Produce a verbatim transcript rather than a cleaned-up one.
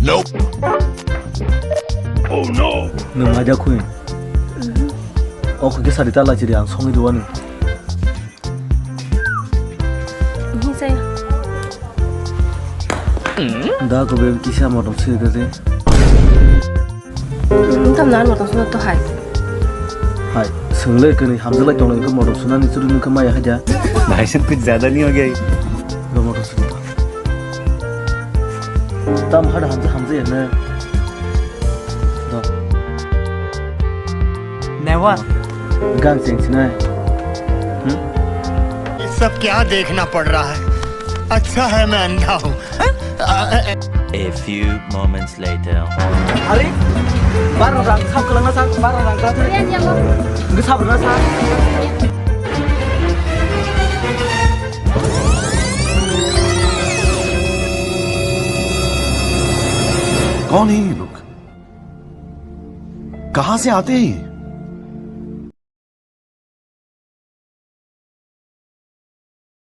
Nope. Oh no. Nwng maida khui. O khe sari ta lachiri ang songwi duwani. Ini saya. Da ko be kisa motom siri de. Tam nan motom suna to hai. Hai, swngle kani hamjalai tonglai ko motom suna ni churi nungkha maya haja. भाई साहब कुछ ज्यादा नहीं हो गया ये? Lo motom suna. Tam hada hamja hamja ya na. Do. Never. Gang cheng sinai. Hmm? ये सब क्या देखना पड़ रहा है? अच्छा है मैं अंधा हूँ। A few moments later. Hari, bar rang sab kalang na sab, bar rang kalang. Iya, iya, Bang. Nggak sab na sab. कौन है ये लोग? कहाँ से आते हैं ये?